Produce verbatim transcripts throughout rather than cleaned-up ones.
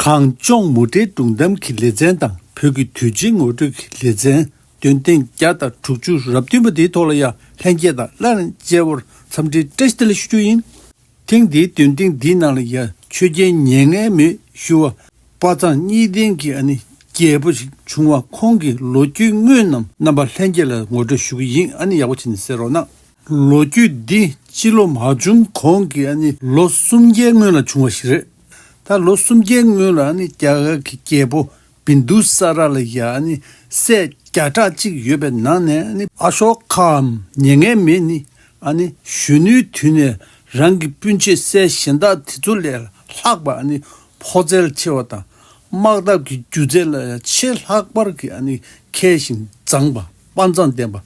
གངས་ལྗོངས་མུ་འབྲེལ་སྒྲུང་གཏམ་གྱི་ལེ་ཚན་དང་བོད་ཀྱི་དུས་ཆེན་ངོ་སྤྲོད་ཀྱི་ལེ་ཚན། འདོན་ཐེངས་བརྒྱ་དང་དྲུག་ཅུ་རབ་བདུན་པ་འདིའི་ཐོག་ལ་ཡང་ལྷན་རྒྱས་དང་སླར་མཇལ་བར་འཚམས་འདྲི་བཀྲ་ཤིས་བདེ་ལེགས་ཞུ་རྒྱུ་ཡིན། ཐེངས་འདིའི་འདོན་ཐེངས་འདིའི་ནང་ལ་ཡང་ཆོས་རྒྱལ་མྱ་ངན་མེད་ཞུ་བ་དཔའ་མཛངས་གཉིས་ལྡན་གྱི་ཨ་ནི་རྒྱལ་པོ་ཞིག་བྱུང་བ་ཁོང་གི་ལོ་རྒྱུས་དངོས་རྣམས་རྣམ་པ་ལྷན་རྒྱས་ལ་ངོ་སྤྲོད་ཞུ་གི་ཡིན། ཨ་ནི་ཡག་པོ་བྱས་ནས་གསན་རོགས་གནང་། ལོ་རྒྱུས་འདི་སྤྱི་ལོ་མ་བྱུང་གོང་གི་ཨ་ནི་ལོ་སུམ་བརྒྱའི་སྔོན་ལ་བྱུང་བ་ཞིག་རེད། ད་ལོ་སུམ་བརྒྱའི་སྔོན་ལ་ཨ་ནི་རྒྱ་གར་གྱི་རྒྱལ་པོ་བིན་དུ་ས་ར་ལ་ཡ་ཨ་ནི་སྲས་བརྒྱ་ཕྲག་གཅིག་ཡོད་པའི་ནང་ནས་ཨ་ནི་ཨ་ཤོ་ཀའམ་མྱ་ངན་མེད་ནི་ཨ་ནི་གཞོན་ནུའི་དུས་ནས་རང་གི་སྤུན་མཆེད་སྲས་གཞན་དག་དེ་ཚོ་ལས་ལྷག་པ་ཨ་ནི་ཕོ་རྩལ་ཆེ་བ་དང་དམག་འཐབ་ཀྱི་སྒྱུ་རྩལ་ལ་ཡ་ཆེས་ལྷག་པར་གྱི་ཨ་ནི་མཁས་ཤིང་མཛངས་པ་དཔའ་མཛངས་ལྡན་པ་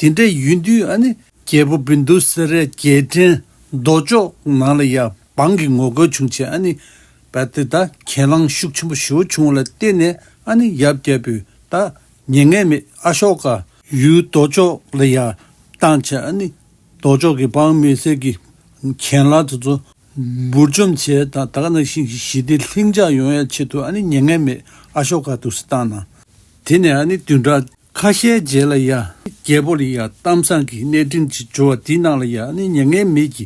དེ་འདྲ་ཡིན་དུས་ཨ་ནི་རྒྱལ་པོ་བིན་དུ་ས་རའི་རྒྱལ་ཕྲན་རྡོ་ཅོག་ནང་ལ་ཡ་འབངས་ཀྱི་ངོ་རྒོལ་བྱུང་བྱས་ཨ་ནི་བད་དེ་ད་གྱེན་ལངས་ཤུགས་ཆེན་པོ་ཞེ་པོ་བྱུང་བ་ལ་བརྟེན་ནས་ཨ་ནི་ཡབ་རྒྱལ་པོས་ད་མྱ་ངན་མེད་ཨ་ཤོ་ཀ་ཡུལ་རྡོ་ཅོག་ལ་ཡ་བཏང་བྱས་ཨ་ནི་རྡོ་ཅོག་གི་འབངས་མི་སེར་གྱི་གྱེན་ལངས་དེ་ཚོ་འབུར་འཇོམས་བྱས་དང་ད་ག་ནང་བཞིན་གྱི་ཞི་བདེ་ལྷིང་འཇགས་ཡོང་ཡ་ཆེད་དུ་ཨ་ནི་མྱ་ངན་མེད་ཨ་ཤོ་ཀ་འདུག་སེ་བཏང་ན། དེ་ནས་ཨ་ནི་བདུན་ཕྲག་ཁ་ཤས་རྗེས་ལ་ཡ་རྒྱལ་པོ་ལ་ཡ་གཏམ་བཟང་གི་གནས་འཕྲིན་ཅིག་འབྱོར་བ་དེའི་ནང་ལ་ཡ་ཨ་ནི་མྱ་ངན་མེད་ཀྱི་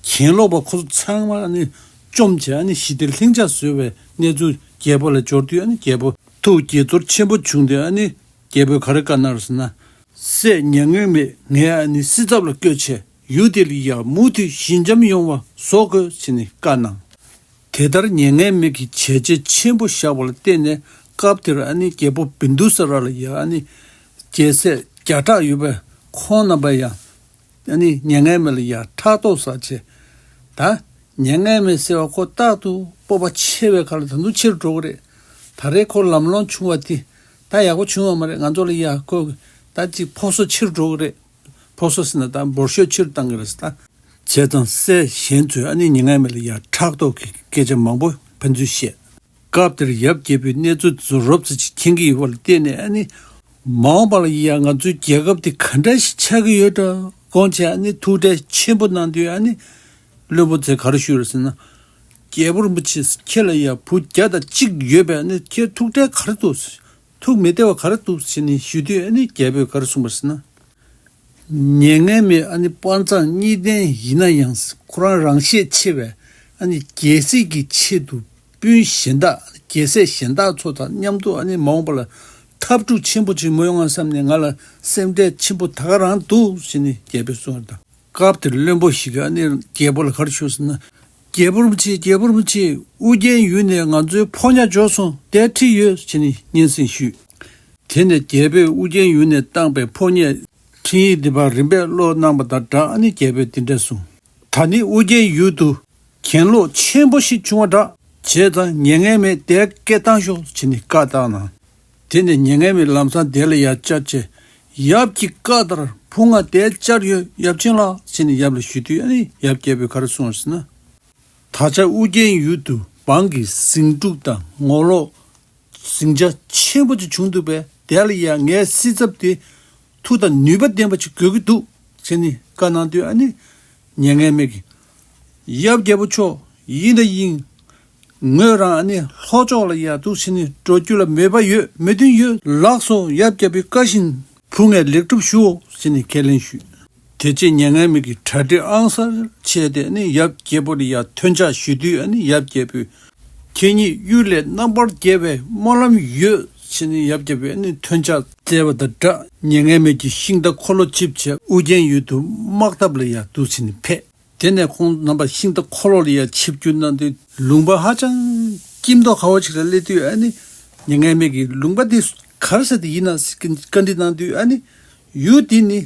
གྱེན་ལོག་པ་ཁོ་ཚོ་ཚང་མ་ཨ་ནི་བཅོམ་བྱས་ཨ་ནི་ཞི་བདེ་ལྷིང་འཇགས་བཟོས་པའི་གནས་ཚུལ་རྒྱལ་པོ་ལ་འབྱོར་དུས་ཨ་ནི་རྒྱལ་པོ་ཐུགས་དགྱེས་ཚོར་ཆེན་པོ་བྱུང་སྟེ་ཨ་ནི་རྒྱལ་པོས་ག་རེ་བཀའ་གནང་རེད་ཟེར་ན། སྲས་མྱ་ངན་མེད་ངས་ཨ་ནི་སྲིད་ཚབ་ལ་བསྐོས་བྱས་ཡུལ་དེ་ལ་ཡ་མུ་མཐུད་ཞི་འཇམ་ཡོང་བ་བཟོ་དགོས་ཟེར་ནས་བཀའ་གནང་། དེ་ལྟར་མྱ་ངན་མེད་ཀྱི་བྱས་རྗེས་ཆེན་པོ་བཞག་པ་ལ་བརྟེན་ནས་སྐབས་དེར་ཨ་ནི་རྒྱལ་པོ་བིན་དུ་ས་ར་ལ་ཡ་ཨ་ནི་རྒྱལ་སྲས་བརྒྱ་ཕྲག་ཡོད་པའི་ཁོང་རྣམ་པ་ཡང་ཨ་ནི་མྱ་ངན་མེད་ལ་ཡ་ཕྲག་དོག་ཟ་བྱས། ད་མྱ་ངན་མེད་ཟེར་བ་ཁོ་རྟག་ཏུ་སྤོབས་པ་ཆེ་བའི་ཁར་ད་དུང་ཆེར་འགྲོ་གི་རེད། ད་རེས་ཁོ་ལམ་ལྷོང་བྱུང་བ་དེ་ད་ཡག་པོ་བྱུང་བ་མ་རེད། ང་ཚོ་ལ་ཡ་ཁོ་ད་ཅིག་ཕོ་སོ་ཆེར་འགྲོ་གི་རེད། ཕོ་སོ་ཟེར་ན་ད་འབོར་ཤོག་ཆེར་བཏང་གི་རེད་ད། བྱས་ཙང་སྲས་གཞན་ཚོས་ཨ་ནི་མྱ་ངན་མེད་ལ་ཡ་ཕྲག་དོག་གི་སྐད་ཆ་མང་པོ་ཕན་ཚུན་བཤད། སྐབས་དེར་ཡབ་རྒྱལ་པོས་གནས་ཚུལ་དེ་ཚོ་རོབ་ཙམ་ཅིག་མཁྱེན་གྱི་ཡོད་པ་ལ་བརྟེན་ནས་ཨ་ནི་མ་འོངས་པ་ལ་ཡ་ང་ཚོའི་རྒྱལ་ཁབ་དེ་ག་འདྲ་ཞིག་ཆགས་ཀྱི་ཡོད་འདྲ་དགོངས་བྱས་ཨ་ནི་ཐུགས་ཁྲལ་ཆེན་པོ་གནང་དུས་ཨ་ནི་བློན་པོ་ཚོས་ག་རེ་ཞུས་རེད་ཟེར་ན། རྒྱལ་པོ་རིན་པོ་ཆེ་ཁྱེད་ལ་ཡ་བུ་བརྒྱ་དང་གཅིག་ཡོད་པས་ཨ་ནི་ཁྱེད་ཐུགས་ཁྲལ་ག་རེ་འདུག་ཐུགས་མི་བདེ་བ་ག་རེ་འདུག་ཟེར་ནས་ཞུས་དུས་ཨ་ནི་རྒྱལ་པོས་ག་རེ་གསུངས་པ་ཟེར་ན། མྱ་ངན་མེད་ཨ་ནི་དཔའ་མཛངས་གཉིས་ལྡན་ཡིན་ན་ཡང་ཁོ་རང་རང་ཤེད་ཆེ་བས་ཨ་ནི་རྒྱལ་སྲིད་ཀྱི་ཆེད་དུ་སྤུན་གཞན་དག་རྒྱལ་སྲས་གཞན་དག་ཚོ་དང་མཉམ་དུ་ཨ་ནི་མ་འོངས་པ་ལ་འཐབ་འཁྲུག་ཆེན་པོ་ཅིག་མི་ཡོང་ང་བསམ་ནས་ང་ལ་སེམས་ཁྲལ་ཆེན་པོ་ད་ག་རང་འདུག་ཟེར་ནས་རྒྱལ་པོས་གསུངས་པ་དང་། སྐབས་དེར་བློན་པོ་ཞིག་གིས་ཨ་ནི་རྒྱལ་པོ་ལ་ག་རེ་ཞུས་ཟེར་ན། རྒྱལ་པོ་རིན་པོ་ཆེ་རྒྱལ་པོ་རིན་པོ་ཆེ་ཨུ་རྒྱན་ཡུལ་ནས་ང་ཚོའི་ཕོ་ཉ་འབྱོར་སོང་དེ་ཁྲིད་ཡོད་ཟེར་ནས་སྙན་སེང་ཞུས། དེ་ནས་རྒྱལ་པོས་ཨུ་རྒྱན་ཡུལ་ནས་བཏང་པའི་ཕོ་ཉའི་འཕྲིན་ཡིག་འདི་པར་རིམ་པས་ཀློག་གནང་བ་དང་སྦྲགས་ཨ་ནི་རྒྱལ་པོས་འདི་འདྲ་གསུངས། ད་ནི་ཨུ་རྒྱན་ཡུལ་དུ་གྱེན་ལོག་ཆེན་པོ་ཞིག་བྱུང་བ་འདྲ། བྱས་ཙང་མྱ་ངན་མེད་དེར་སྐད་བཏང་ཤོག་ཅེས་ནི་བཀའ་བཏང་གནང་། དེ་ནས་མྱ་ངན་མེད་ལམ་སང་དེ་ལ་ཡར་བཅར་བྱས། ཡབ་ཀྱི་བཀའ་ལྟར་ཕུང་ང་དེར་བཅར་ཡོད་ཡབ་ཆེན་ལགས་ཅེས་ནི་ཡབ་ལ་ཞུས་དུས་ཨ་ནི་ཡབ་རྒྱལ་པོས་ག་རེ་གསུངས་པ་ཟེར་ན། ད་ཆ་ཨུ་རྒྱན་ཡུལ་དུ་འབངས་ཀྱི་ཟིང་འཁྲུག་དང་ངོ་ལོག་ཟིང་ཆ་ཆེན་པོ་ཅིག་བྱུང་འདུག་པས་དེ་ལ་ཡང་ངའི་སྲིད་ཚབ་དེ་མཐུ་དང་ནུས་པ་ལྡན་པ་ཅིག་དགོས་ཀྱི་འདུག་ཟེར་ནས་བཀའ་གནང་དུས་ཨ་ནི་མྱ་ངན་མེད་ཀྱིས། ཡབ་རྒྱལ་པོ་མཆོག་ཡིན་དང་ཡིན། ངོས་རང་ཨ་ནི་ལྷོ་ཕྱོགས་ལ་ཡར་འདུག་ཟེར་ནས་འགྲོ་རྒྱུ་ལ་མོས་པ་ཡོད་མོས་མཐུན་ཡོད་ལགས་སོ་ཡབ་རྒྱལ་པོའི་བཀའ་བཞིན་ཕུང་ངས་ལེགས་གྲུབ་ཞུའོ་ཟེར་ནས་ཁས་ལེན་ཞུས། དེ་རྗེས་མྱ་ངན་མེད་ཀྱིས་གྲ་སྒྲིག་ཨང་གསར་བྱས་ཏེ་ནི་ཡབ་རྒྱལ་པོ་ལ་ཡར་ཐོན་འཆར་ཞུ་དུས་ཨ་ནི་ཡབ་རྒྱལ་པོས། ཁྱེད་ཉིད་གཡུལ་ལས་རྣམ་པར་རྒྱལ་བའི་སྨོན་ལམ་ཡོད་ཟེར་ནས་ཡབ་རྒྱལ་པོས་ཨ་ནི་ཐོན་འཆར་བསྩལ་བ་དང་སྦྲགས་མྱ་ངན་མེད་ཀྱིས་ཤིང་རྟ་འཁོར་ལོ་ཆིབས་བྱས་ཨུ་རྒྱན་ཡུལ་དུ་དམག་འཐབ་ལ་ཡར་འདུག་ཟེར་ནས་ཕེབས། དེ་ནས་ཁོང་རྣམ་པ་ཤིང་རྟ་འཁོར་ལོ་ལ་ཡར་ཆིབས་བསྒྱུར་གནང་དུས་ལུང་པ་ཧ་ཅང་སྐྱིད་མདོག་ཁ་བོ་ཞིག་ལ་སླེབས་དུས་ཨ་ནི་མྱ་ངན་མེད་ཀྱིས་ལུང་པ་འདི་ག་རེ་ཟེར་དེ་ཡིན་ན་ཟེར་བཀའ་འདྲི་གནང་དུས་ཨ་ནི་ཡུལ་འདི་ནི་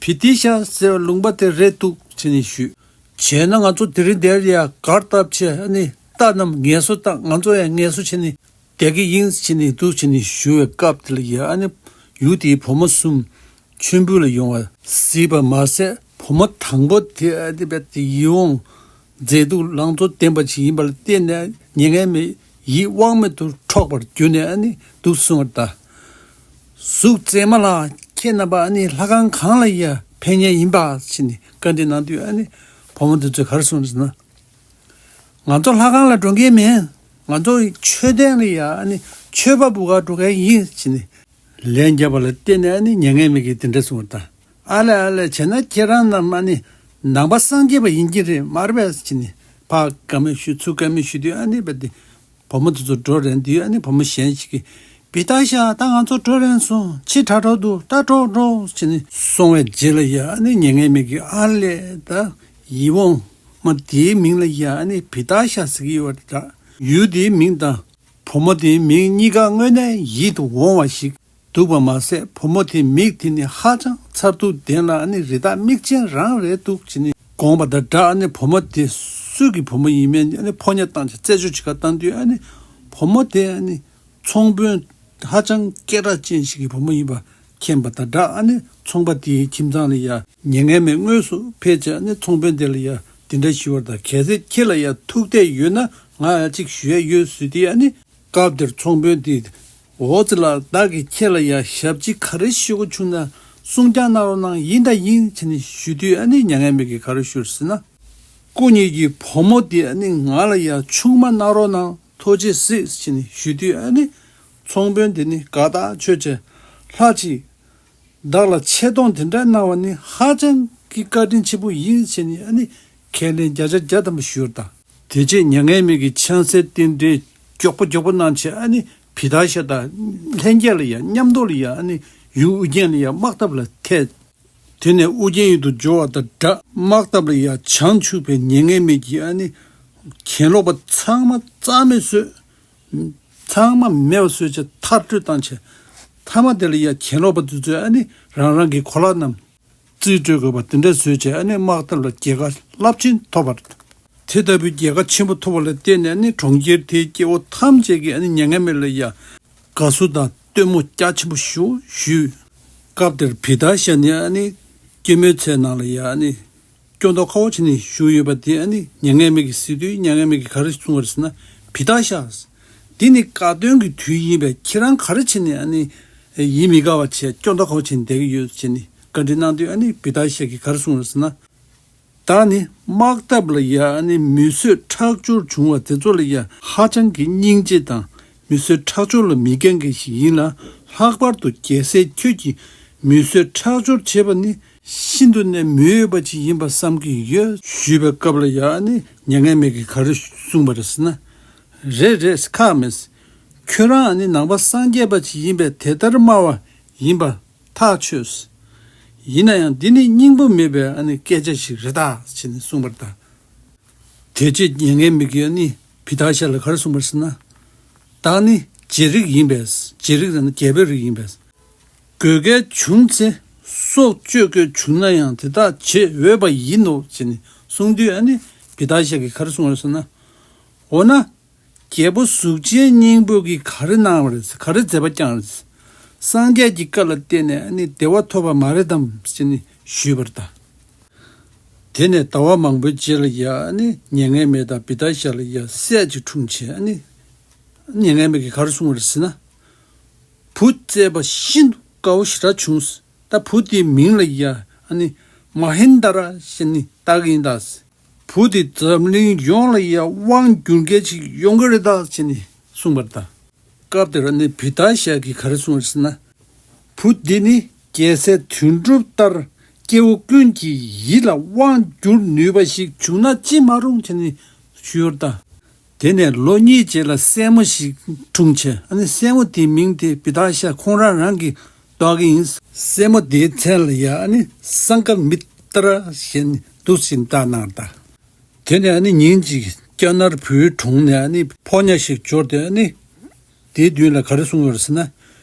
བི་ཏི་ཤ་ཟེར་བ་ལུང་པ་དེ་རེད་འདུག་ཟེར་ནས་ཞུས། བྱས་ན་ང་ཚོ་དེ་རིང་འདིར་ཡར་སྒར་བཏབ་བྱས་ཨ་ནི་རྟ་རྣམས་ངལ་གསོ་བཏང་ང་ཚོ་ཡང་ངལ་གསོ་བྱས་ནས་བསྡད་ཀྱི་ཡིན་ཟེར་ནས་འདུག་ཟེར་ནས་ཞུ་བའི་སྐབས་དེ་ལ་ཡ་ཨ་ནི་ཡུལ་དེའི་བུ་མོ་གསུམ་མཆོད་འབུལ་ལ་ཡོང་བ་གཟིགས་པ་མ་ཟད་བུ་མོ་དང་པོ་དེ་ཨ་ནི་བས་དེ་ཡིད་འོང་མཛེས་སྡུག་ལང་ཚོ་ལྡན་པ་ཞིག་ཡིན་པ་ལ་བརྟེན་ནས་མྱ་ངན་མེད་ཡིད་དབང་མེད་དུ་འཕྲོག་པར་གྱུར་ནས་ཨ་ནི་འདུག་གསུངས་པ་ལྟར། གཟུགས་མཛེས་མ་ལགས་ཁྱེད་རྣམ་པ་ཨ་ནི་ལྷ་ཁང་གང་ལ་ཡ་ཕེབས་མཁན་ཡིན་པ་ཟེར་ནས་བཀའ་འདྲི་གནང་དུས་ཨ་ནི་བུ་མོ་དེ་ཚོས་ག་རེ་གསུངས་ཟེར་ན། ང་ཚོ་ལྷ་ཁང་ལ་འགྲོ་མཁན་མིན། ང་ཚོ་མཆོད་རྟེན་ལ་ཡ་ཨ་ནི་མཆོད་པ་འབུལ་ག་འགྲོ་མཁན་ཡིན་ཟེར་ནས་ལན་བརྒྱབ་པ་ལ་བརྟེན་ནས་ཨ་ནི་མྱ་ངན་མེད་ཀྱིས་དེ་འདྲ་གསུངས་པ་དང་། ཨ་ལས་ཨ་ལས། བྱས་ན་ཁྱེད་རང་རྣམས་ཨ་ནི་ནང་པ་སངས་རྒྱས་པ་ཡིན་གྱི་རེད་མ་རེད་པས་ཟེར་ནས་ཕར་བཀའ་མོལ་ཞུ་ཚུར་བཀའ་མོལ་ཞུ་དུས་ཨ་ནི་རྦད་དེ་བུ་མོ་དེ་ཚོ་འགྲོ་རན་དུས་ཨ་ནི་བུ་མོ་གཞན་ཞིག་གིས། བི་ཏཱ་ཤ། ད་ང་ཚོ་འགྲོ་རན་སོང་། ཕྱི་དྲག་དྲག་འདུག་ད་འགྲོ་འགྲོ་ཟེར་ནས་སོང་བའི་རྗེས་ལ་ཡ་ཨ་ནི་མྱ་ངན་མེད་ཀྱིས་ཨ་ལས། ད་ཡིད་འོང་མ་དེའི་མིང་ལ་ཡ་ཨ་ནི་བི་ཏཱ་ཤ་ཟེར་གྱི་ཡོད་པ་འདྲ། ཡུལ་དེའི་མིང་དང་བུ་མོ་དེའི་མིང་གཉིས་ཀ་དངོས་གནས་ཡིད་དུ་འོང་བ་ཞིག་འདུག་པ་མ་ཟད། བུ་མོ་དེའི་མིག་དེ་ནི་ཧ་ཅང་མཚར་སྡུག་ལྡན་ལ་ཨ་ནི་རི་དྭགས་མིག་ཅན་རང་རེད་འདུག་ཅེས་ནི་དགོངས་པ་དང་སྦྲགས། ཨ་ནི་བུ་མོ་དེ་སུ་གི་བུ་མོ་ཡིན་མིན་ཨ་ནི་ཕོ་ཉ་བཏང་བྱས་རྩད་གཅོད་བྱེད་ག་བཏང་དུས་ཨ་ནི་བུ་མོ་དེ་ཨ་ནི་ཚོང་དཔོན་ཧ་ཅང་སྐད་གྲགས་ཅན་ཞིག་གི་བུ་མོ་ཡིན་པ་མཁྱེན་པ་དང་སྦྲགས། ཨ་ནི་ཚོང་པ་དེའི་ཁྱིམ་ཚང་ལ་ཡ་མྱ་ངན་མེད་དངོས་སུ་ཕེབས་བྱས་ཨ་ནི་ཚོང་དཔོན་དེ་ལ་ཡ་དེ་འདྲ་ཞུ་བ་དང་། གལ་སྲིད་ཁྱེད་ལ་ཡ་ཐུག་འདོད་ཡོད་ན་ང་ཡ་གཅིག་ཞུ་ཡ་ཡོད་ཟེར་དུས་ཨ་ནི། སྐབས་དེར་ཚོང་དཔོན་དེས། འོ་ཙི་ལགས། བདག་གིས་ཁྱེད་ལ་ཡ་ཞབས་ཕྱི་ག་རེ་ཞུ་དགོས་བྱུང་ན་གསུང་སྐྱོང་གནང་རོགས་གནང་། ཡིན་དང་ཡིན་ཟེར་ནས་ཞུ་དུས་ཨ་ནི་མྱ་ངན་མེད་ཀྱིས་ག་རེ་ཞུས་ཟེར་ན། སྐུ་ཉིད་ཀྱི་བུ་མོ་དེ་ཨ་ནི་ང་ལ་ཡ་ཆུང་མ་གནང་རོགས་གནང་། ཐུགས་རྗེས་གཟིགས་ཟེར་ནས་ཞུ་དུས་ཨ་ནི་ཚོང་དཔོན་དེ་ནི་དགའ་ཐག་ཆོད་བྱས། ལྷ་ཅིག་བདག་ལ་ཆེ་མཐོང་དེ་འདྲ་གནང་བ་ནི་ཧ་ཅང་གི་བཀའ་དྲིན་ཆེན་པོ་ཡིན་ཟེར་ནས་ཨ་ནི་ཁས་ལེན་བརྒྱ་ཆ་བརྒྱ་ཐམ་པ་ཞུས་པ་དང་། དེ་རྗེས་མྱ་ངན་མེད་ཀྱིས་ཆང་སའི་རྟེན་འབྲེལ་མགྱོགས་པོ་མགྱོགས་པོ་གནང་བྱས་ཨ་ནི་བི་ཏཱ་ཤ་དང་ལྷན་རྒྱས་ལ་ཡ་མཉམ་དུ་ལ་ཡ་ཨ་ནི་ཡུལ་ཨུ་རྒྱན་ལ་ཡ་དམག་འཐབ་ལ་ཐད། དེ་ནས་ཨུ་རྒྱན་ཡུལ་དུ་འབྱོར་བ་དང་སྦྲགས་དམག་འཐབ་ལ་ཡ་བྱང་ཆུབ་པའི་མྱ་ངན་མེད་ཀྱིས་ཨ་ནི་གྱེན་ལོག་པ་ཚང་མ་རྩ་མེད་བཟོས། ཚང་མ་མེད་པ་བཟོས་བྱས་མཐར་སྐྲོད་བཏང་བྱས། མཐའ་མ་དེ་ལ་ཡ་གྱེན་ལོག་པ་དེ་ཚོས་ཨ་ནི་རང་རང་གི་གོ་ལག་རྣམས་རྩིས་སྤྲོད་དགོས་པ་དེ་འདྲ་བཟོས་བྱས་ཨ་ནི་དམག་འཐབ་ལ་རྒྱལ་ཁ་རླབས་ཆེན་ཐོབ་པ་རེད། དེ་ལྟ་བུའི་རྒྱལ་ཁ་ཆེན་པོ་ཐོབ་པ་ལ་བརྟེན་ནས་ཨ་ནི་གྲོང་ཁྱེར་དེའི་སྐྱེ་བོ་ཐམས་ཅད་ཀྱིས་ཨ་ནི་མྱ་ངན་མེད་ལ་ཡ་དགའ་བསུ་དང་སྟོན་མོ་རྒྱ་ཆེན་པོ་ཞུ་ཞུས། སྐབས་དེར་བི་ཏཱ་ཤ་ནི་ཨ་ནི་སྐྱེད་མོས་ཚལ་ནང་ལ་ཡ་ཨ་ནི། སྐྱོན་འདོགས་ཁ་བོ་བྱས་ནས་བཞུགས་ཡོད་པ་དེ་ཨ་ནི་མྱ་ངན་མེད་ཀྱིས་གཟིགས་དུས་མྱ་ངན་མེད་ཀྱིས་ག་རེ་གསུངས་པ་རེད་ཟེར་ན། བི་ཏཱ་ཤ། འདི་ནི་དགའ་སྟོན་གྱི་དུས་ཡིན་པས་ཁྱེད་རང་ག་རེ་བྱས་ནས་ཨ་ནི་ཡིད་མི་དགའ་བ་བྱས་སྐྱོན་འདོགས་ཁ་བོ་བྱས་ནས་བསྡད་ཀྱི་ཡོད་ཟེར་ནས་བཀའ་འདྲི་གནང་དུས་ཨ་ནི་བི་ཏཱ་ཤ་གིས་ག་རེ་གསུངས་པ་རེད་ཟེར་ན། བདག་ནི་དམག་འཐབ་ལ་ཡ་ཨ་ནི་མི་གསོད་ཁྲག་སྦྱོར་བྱུང་བ་དེ་ཚོ་ལ་ཡ་ཧ་ཅང་གི་སྙིང་རྗེ་དང་མི་གསོད་ཁྲག་སྦྱོར་ལ་མི་འགལ་མཁན་ཞིག་ཡིན་ལ། ལྷག་པར་དུ་རྒྱལ་སྲས་ཁྱོད་ཀྱིས་མི་གསོད་ཁྲག་སྦྱོར་བྱེད་པ་ནི་ཤིན་ཏུ་ནས་མི་འོས་པ་ཅིག་ཡིན་པ་བསམ་གྱི་ཡོད། ཞུས་པའི་སྐབས་ལ་ཡ་ཨ་ནི་མྱ་ངན་མེད་ཀྱིས་ག་རེ་གསུངས་པ་རེད་ཟེར་ན། རེད་རེད། ཁག་མེད། ཁྱོད་རང་ཨ་ནི་ནང་པ་སངས་རྒྱས་པ་ཅིག་ཡིན་པས་དེ་ལྟར་སྨྲ་བ་ཡིན་པ་ཐག་ཆོད། ཡིན་ན་ཡང་འདི་ནི་སྙིང་པོ་མེད་པའི་ཨ་ནི་སྐད་ཆ་ཞིག་རེད་ད་ཅེས་ནི་གསུངས་པར་གདའ། དེ་རྗེས་མྱ་ངན་མེད་ཀྱིས་ཨ་ནི་བི་ཏཱ་ཤ་ལ་ག་རེ་གསུངས་པ་རེད་ཟེར་ན། བདག་ནི་རྗེ་རིགས་ཡིན་པས། རྗེ་རིགས་ཟེར་ན་རྒྱལ་པོའི་རིགས་ཡིན་པས། དགོས་གལ་བྱུང་ཚེ་སྲོག་གཅོད་དགོས་བྱུང་ན་ཡང་དེ་དག་བྱེད་འོས་པ་ཡིན་ནོ་ཅེས་ནི་གསུངས་དུས་ཨ་ནི་བི་ཏཱ་ཤ་གིས་ག་རེ་གསུངས་པ་རེད་ཟེར་ན། འོ་ན། རྒྱལ་པོ་གཟུགས་ཅན་སྙིང་པོ་གིས་ག་རེ་གནང་བ་རེད། ག་རེ་མཛད་པ་བསྐྱངས་རེད། སངས་རྒྱས་ཀྱི་བཀའ་ལ་བརྟེན་ནས་ཨ་ནི་བདེ་བ་ཐོབ་པ་མ་རེད་དམ་ཟེར་ནས་ཞུས་པར་གདའ། དེ་ནས་ཟླ་བ་མང་པོའི་རྗེས་ལ་ཡ་ཨ་ནི་མྱ་ངན་མེད་དང་བི་ཏཱ་ཤ་ལ་ཡ་སྲས་ཅིག་འཁྲུངས་བྱས་ཨ་ནི་མྱ་ངན་མེད་ཀྱིས་ག་རེ་གསུངས་པ་རེད་ཟེར་ན། བུ་བཙས་པ་ཤིན་ཏུ་དགའ་བོ་ཞེ་དྲག་བྱུང་། ད་བུ་དེའི་མིང་ལ་ཡ་ཨ་ནི་མ་ཧིན་དཱ་ར་ཞེས་ནི་བཏགས་ཀྱི་ཡིན་ད། བུ་དེ་འཛམ་གླིང་ཡོངས་ལ་ཡ་དབང་བསྒྱུར་མཁན་ཅིག་ཡོང་གི་རེད་ད་ཅེས་ནི་གསུངས་པར་གདའ། སྐབས་དེར་ནི་བི་ཏཱ་ཤ་གིས་ག་རེ་གསུངས་པ་རེད་ཟེར་ན། བུ་འདི་ནི་རྒྱལ་སྲས་དོན་གྲུབ་ལྟར་སྐྱེ་བོ་ཀུན་གྱི་ཡིད་ལ་དབང་བསྒྱུར་ནུས་པ་ཞིག་བྱུང་ན་ཅི་མ་རུང་ཅེས་ནི་ཞུས་པར་གདའ། དེ་ནས་ལོ་གཉིས་རྗེས་ལ་སྲས་མོ་ཞིག་འཁྲུངས་བྱས། ཨ་ནི་སྲས་མོ་དེའི་མིང་དེ་བི་ཏཱ་ཤ་ཁོང་རང་རང་གིས་འདོགས་ཀྱི་ཡིན། སྲས་མོ་དེའི་མཚན་ལ་ཡ་ཨ་ནི་སངྒ་མི་ཏྲ་ཞེས་ནི་འདུག་ཟེར་བཏགས་གནང་བ་དང་། དེ་ནས་ཨ་ནི་ཉིན་གཅིག་ཀྱ་ནར་བུའི་གྲོང་ནས་ཨ་ནི་ཕོ་ཉ་ཞིག་འབྱོར་ཏེ་ཨ་ནི་དེའི་མདུན་ལ་ག་རེ་གསུངས་ཡོད་རེད་ཟེར་ན།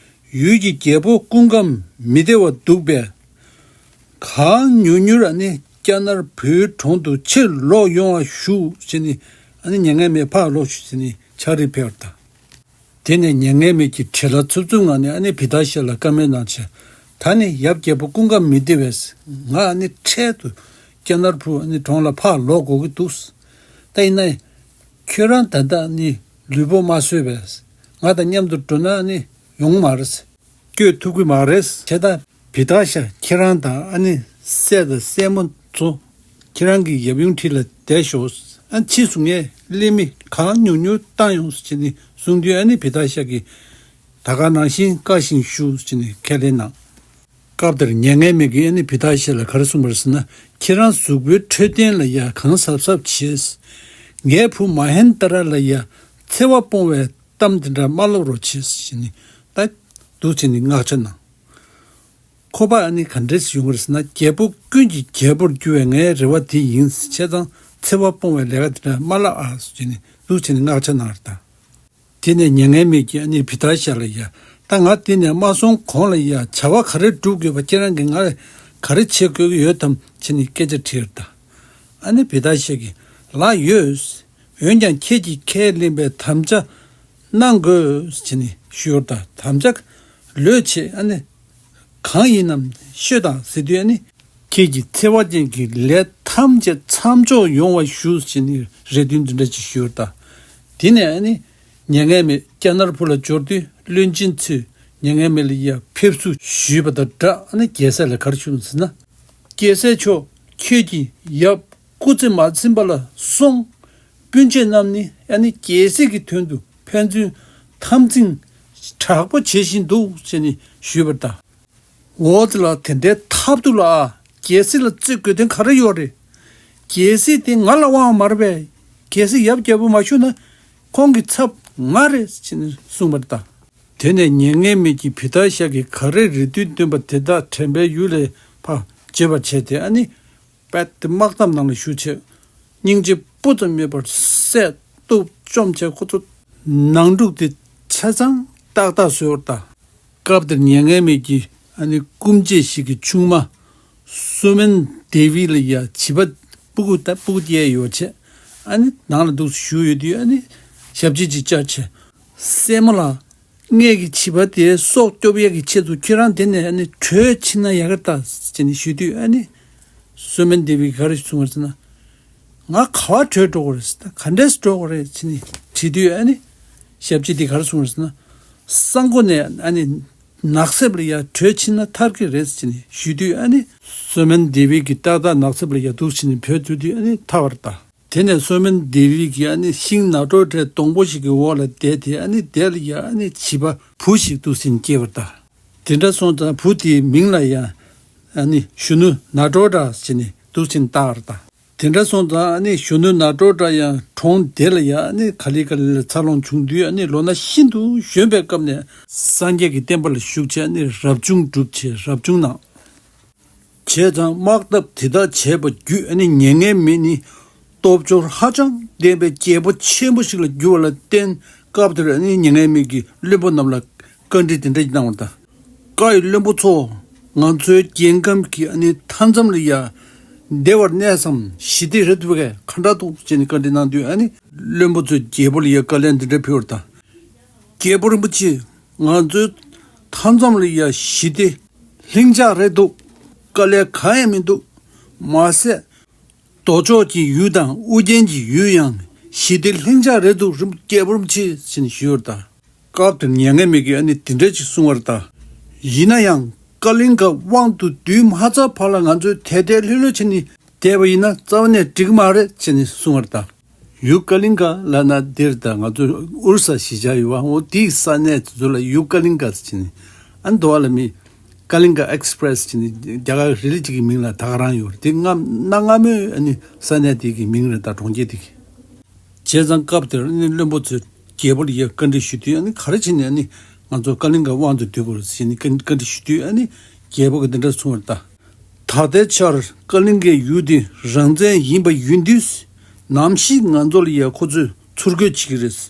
ཡུལ་གྱི་རྒྱལ་པོ་སྐུ་ཁམས་མི་བདེ་བ་འདུག་པས། གང་མྱུར་མྱུར་ཨ་ནི་ཀྱ་ནར་བུའི་གྲོང་དུ་ཕྱིར་ལོག་ཡོང་བ་ཞུ་ཟེར་ནས་ཨ་ནི་མྱ་ངན་མེད་ཕར་ལོག་ཞུ་ཟེར་ནས་ཕྱག་བྲིས་ཕེབས་པར་གདའ། དེ་ནས་མྱ་ངན་མེད་ཀྱིས་བྲེལ་བ་འཚུབ་འཚུབ་ངང་ནས་ཨ་ནི་བི་ཏཱ་ཤ་ལ་བཀའ་མོལ་གནང་བྱས། ད་ནི་ཡབ་རྒྱལ་པོ་སྐུ་ཁམས་མི་བདེ་བས། ང་ཨ་ནི་འཕྲལ་དུ་ཀྱ་ནར་བུ་ཨ་ནི་གྲོང་ལ་ཕར་ལོག་དགོས་ཀྱི་འདུག། ད་ཡིན་ན་ཁྱོད་རང་ད་ལྟ་ནི་ལུས་པོ་དམའ་བཟོས་པས། ང་དང་མཉམ་དུ་འགྲོ་ན་ནི་ཡོང་མ་རེད། བསྐྱོད་ཐུབ་ཀྱི་མ་རེད། བྱས་ད་བི་ཏཱ་ཤ་ཁྱེད་རང་དང་ཨ་ནི་སྲས་དང་སྲས་མོ་ཚོ་ཁྱེད་རང་གི་ཡབ་ཡུམ་འཁྲིས་ལ་བསྡད་ཤོག། ཨ་ཕྱིས་སུ་ངས་གླེ་མི་ གང་ཉུང་ཉུང་བཏང་ཡོང་ཟེར་ནས་གསུངས་དུས། ཨ་ནི་བི་ཏ་ཤ་གིས་ད་ག་ནང་བཞིན་བཀའ་བཞིན་ཞུ་ཟེར་ནས་ཁས་ལེན་གནང་། སྐབས་དེར་མྱ་ངན་མེད་ཀྱིས་ཨ་ནི་བི་ཏ་ཤ་ལ་ག་རེ་གསུངས་པ་རེད་ཟེར་ན། ཁྱེད་རང་གཟུགས་པོའི་འཕྲོད་བསྟེན་ལ་ཡ་གང་གཟབ་གཟབ་བྱས། ངའི་བུ་མ་ཧེན་ཏ་ར་ལ་ཡ་འཚེ་བ་སྤོང་བའི་གཏམ་དེ་འདྲ་མ་སློབ་རོགས་བྱས་ཟེར་ནས། ད་འདུག་བྱས་ནས་མངགས་ཆ་གནང་། ཁོ་པ་ཨ་ནི་ག་འདྲས་ཡོང་གི་རེད་ཟེར་ན། རྒྱལ་པོ་ཀུན་གྱི་རྒྱལ་པོར་འགྱུར་བའི་ངའི་རེ་བ་དེ་ཡིན། བྱས་ཙང་འཚེ་བ་སྤོང་བའི་ལས་ཀ་དེ་འདྲ་མ་ལབ་ཨ་ཟེར་ནས་འདུག་བྱས་ནས་མངགས་ཆ་གནང་རེད་ད། དེ་ནས་མྱ་ངན་མེད་ཀྱིས་ཨ་ནི་བི་ཏ་ཤ་ལ་ཡ། ད་ང་འདི་ནས་མ་སོང་གོང་ལ་ཡ་བྱ་བ་ག་རེ་སྒྲུབ་དགོས་པ། ཁྱེད་རང་གིས་ང་ལ་ག་རེ་བྱེད་དགོས་ཀྱི་ཡོད་དམ་བྱས་ནས་སྐད་ཆ་དྲིས་རེད་ད། ཨ་ནི་བི་ཏ་ཤ་གིས་ལགས་ཡོད། འོན་ཀྱང་ཁྱེད་ཀྱིས་ཁས་ལེན་པའི་དམ་བཅའ་གནང་དགོས་ཟེར་ནས་ཞུས་པ་རེད་ད། དམ་བཅའ་ལོས་བྱེད། ཨ་ནི་གང་ཡིན་ནམ་ཤོད་དང་ཟེར་དུས། ཨ་ནི་ཁྱེད་ཀྱི་འཚེ་བ་ཅན་གྱི་ལས་ཐམས་ཅད་མཚམས་འཇོག་ཡོང་བ་ཞུ་ཟེར་ནས་རེ་འདུན་འདི་འདྲ་ཅིག་ཞུས་པ་རེད་ད། དེ་ནས་ཨ་ནི་མྱ་ངན་མེད་ཀྱ་ནར་བུ་ལ་འབྱོར་དུས། བློན་ཆེན་ཚོས་མྱ་ངན་མེད་ལ་ཡ་ཕེབས་བསུ་ཞུས་པ་དང་སྦྲགས། ཨ་ནི་རྒྱལ་སྲས་ལ་ག་རེ་ཞུས་ཟེར་ན། རྒྱལ་སྲས་མཆོག་ཁྱེད་ཀྱི་ཡབ་སྐུ་ཚེ་མ་ཟིན་པ་ལ་སོགས་སྤུན་མཆེད་རྣམས་ནི་ཨ་ནི་རྒྱལ་སྲིད་ཀྱི་དོན་དུ་ཕན་ཚུན་འཐབ་འཛིང་དྲག་པོ་བྱེད་བཞིན་འདུག་ཟེར་ནས་ཞུས་པ་རེད་ད། འོ་དེ་ལ་དེ་འདྲའི་ཐབས་སྡུག་ལ་ཨ། རྒྱལ་སྲིད་ལ་རྩོད་དགོས་དོན་ག་རེ་ཡོད་རེད། རྒྱལ་སྲིད་དེ་ང་ལ་དབང་མ་རེད་པས། རྒྱལ་སྲིད་ཡབ་རྒྱལ་པོ་མ་བཞུགས་ན་ཁོང་གི་ཚབ་ང་རེད་ཟེར་ནས་གསུངས་པ་རེད་ད། དེ་ནས་མྱ་ངན་མེད་ཀྱིས་བི་ཏ་ཤ་གིས་ག་རེ་རེ་འདུན་བཏོན་པ་དེ་དག་དྲན་པའི་ཡུལ་ལས་ཕར་བརྗེད་པར་བྱས་ཏེ། ཨ་ནི་རྦད་དེ་དམག་འཐབ་ནང་ལ་ཞུགས་བྱས། སྙིང་རྗེ་སྤུ་ཙམ་མེད་པར་བསད་གཏུབ་བཅོམ་བྱས། ཁོ་ཚོ་ནང་འཁྲུག་དེ་ཆ་ཚང་ཏག་ཏག་བཟོས་པ་རེད་ད། སྐབས་དེར་མྱ་ངན་མེད་ཀྱིས་ཨ་ནི་སྐུ་མཆེད་ཞིག་གི་ཆུང་མ་སོ་མན་དེ་བི་ལ་ཡ་བྱིས་པ་སྤུ་གུ་ད་སྤུ་གུ་སྐྱེས་ཡོད་བྱས། ཨ་ནི་ནང་ལ་འདུག་བཞུགས་ཡོད་དུས། ཨ་ནི་ཞབས་ཕྱི་ཅིག་བཅར་བྱས། སྲས་མོ་ལགས། ངེད་ཀྱི་བྱིས་པ་དེ་སྲོག་སྐྱོབ་ཡས་ཀྱི་ཆེད་དུ་ཁྱེད་རང་དེ་ནས་ཨ་ནི་བྲོས་ཕྱིན་ན་ཡག་གི་རེད་ད་ཟེར་ནས་ཞུས་དུས། ཨ་ནི་སོ་མན་དེ་བི་ག་རེ་གསུངས་པ་རེད་ཟེར་ན། ང་ག་པར་བྲོས་འགྲོ་དགོས་རེད་ཟེར། ད་ག་འདྲས་འགྲོ་དགོས་རེད་ཟེར་ནས་དྲིས་དུས། ཨ་ནི་ཞབས་ཕྱི་དེ་ག་རེ་གསུངས་རེད་ཟེར་ན། ས་མགོ་ནས་ཨ་ནི་ནགས་གསེབ་ལ་ཡར་བྲོས་ཕྱིན་ན་ཐར་གི་རེད་ཟེར་ནས་ཞུས་དུས། ཨ་ནི་སོ་མན་དེ་བི་གིས་ཏག་ཏག་ནགས་གསེབ་ལ་ཡར་འདུག་ཕྱིན་ནས་བྲོས་ཚུར་དུས། ཨ་ནི་ཐར་བ་རེད་ད། དེ་ནས་སོ་མན་དེ་བི་གིས་ཨ་ནི་ཤིང་ནགས་ཁྲོད་གྲས་སྡོང་པོ་ཞིག་གི་འོག་ལ་བསྡད་དེ། ཨ་ནི་དེ་ལ་ཡ་ཨ་ནི་བྱིས་པ་བུ་ཞིག་འདུག་ཟེར་ནས་སྐྱེས་པ་རེད་ད། དེ་འདྲ་སོང་ཙང་བུ་དེའི་མིང་ལ་ཡ་ཨ་ནི་གཞོན་ནུ་ནགས་ཁྲོད་གྲགས་ཟེར་ནས་འདུག་ཟེར་ནས་བཏགས་པ་རེད་ད། དེ་འདྲ་སོང་ཙང་ཨ་ནི་གཞོན་ནུ་ནགས་ཁྲོད་གྲགས་ཡང་གྲོང་དེ་ལ་ཡ་ཨ་ནི་ཀ་ལི་ཀ་ལི་ལ་འཚར་ལོངས་བྱུང་དུས། ཨ་ནི་ལོ་ན་ཤིན་ཏུ་གཞོན་པའི་སྐབས་ནས་སངས་རྒྱས་ཀྱི་བསྟན་པ་ལ་ཞུགས་བྱས། ཨ་ནི་རབ་བྱུང་བསྒྲུབས་བྱས་རབ་བྱུང་གནང་། བྱས་ཙང་དམག་འཐབ་དེ་དག་བྱས་པ་བརྒྱུད། ཨ་ནི་མྱ་ངན་མེད་ནི་སྟོབས་འབྱོར་ཧ་ཅང་ལྡན་པའི་རྒྱལ་པོ་ཆེན་པོ་ཞིག་ལ་གྱུར་བ་ལ་བརྟེན། སྐབས་དེར་ཨ་ནི་མྱ་ངན་མེད་ཀྱིས་བློན་པོ་རྣམས་ལ་བཀའ་འདྲི་དེ་འདྲ་ཞིག་གནང་བ་དང་། བཀའ་ཡི་བློན་པོ་ཚོ། ང་ཚོའི་རྒྱལ་ཁམས་ཀྱི་ཨ་ནི་མཐའ་མཚམས་ལ་ཡ་བདེ་བར་གནས་སམ་ཞི་བདེ་རེད་འདུག་གས། ག་འདྲ་འདུག་ཅེས་ནི་བཀའ་འདྲི་གནང་དུས། ཨ་ནི་བློན་པོ་ཚོས་རྒྱལ་པོ་ལ་ཡ་བཀའ་ལན་འདི་འདྲ་ཕུལ་བ་དང་། རྒྱལ་པོ་རིན་པོ་ཆེ། ང་ཚོའི་མཐའ་མཚམས་ལ་ཡ་ཞི་བདེ་ལྷིང་འཇགས་རེད་འདུག། དཀའ་ལས་གང་ཡང་མི་འདུག། མ་ཟད། ལྡོག་ཕྱོགས་ཀྱི་ཡུལ་དང་ཨུ་རྒྱན་གྱི་ཡུལ་ཡང་ཞི་བདེ་ལྷིང་འཇགས་རེད་འདུག། རིན་རྒྱལ་པོ་རིན་པོ་ཆེ་ཟེར་ནས་ཞུས་པ་རེད་ད། སྐབས་དེར་མྱ་ངན་མེད་ཀྱིས་ཨ་ནི་དེ་འདྲ་ཅིག་གསུངས་པ་རེད་ད། ཡིན་ན་ཡང་ཀ་ལིང་ག་དབང་དུ་བསྡུས་མ་ཚར་བར་ལ་ང་ཚོས་དལ་དལ་ལྷོད་ལྷོད་བྱས་ནས་བསྡད་པ་ཡིན་ན་རྩ་བ་ནས་འགྲིག་གི་མ་རེད་ཟེར་ནས་གསུངས་པ་རེད་ད། ཡུལ་ཀ་ལིང་ག་ལབ་ན་འདིར་ད་ང་ཚོ་ཨོ་རི་ས་གཞིས་ཆགས་ཡོད་པ། འོ་དེའི་ས་གནས་དེ་ཚོ་ལ་ཡུལ་ཀ་ལིང་ག་ཟེར་ནས། ཨ་ནི་འདི་བ་ལ་མི་ཀ་ལིང་ག་ཨེག་སི་པི་རེ་སི་ཟེར་ནས་རྒྱ་གར་རི་ལི་གཅིག་གི་མིང་ལ་ད་ག་རང་ཡོད་རེད། དེ་སྔ་གནའ་སྔ་མོའི་ཨ་ནི་ས་གནས་དེ་གི་མིང་རེད་ད། གྲོང་ཁྱེར་དེ་གི། བྱས་ཙང་སྐབས་དེར་ཨ་ནི་བློན་པོ་ཚོས་རྒྱལ་པོ་ལ་ཡ་བཀའ་འདྲི་ཞུ་དུས། ཨ་ནི་ག་རེ་བྱས་ནས་ཨ་ནི་ང་ཚོ་ཀ་ལིང་ག་དབང་དུ་བསྡུ་དགོས་རེད་ཟེར་ནས་བཀའ་བཀའ་འདྲི་ཞུ་དུས། ཨ་ནི་རྒྱལ་པོ་གིས་འདི་འདྲ་གསུངས་པ་རེད་ད། ད་ལྟའི་ཆར་ཀ་ལིང་གའི་ཡུལ་འདི་རང་བཙན་ཡིན་པ་ཡིན་དུས། ནམ་ཞིག་ང་ཚོ་ལ་ཡ་ཁོ་ཚོས་ཚུར་རྒོལ་བྱེད་ཀྱི་རེད། བྱས་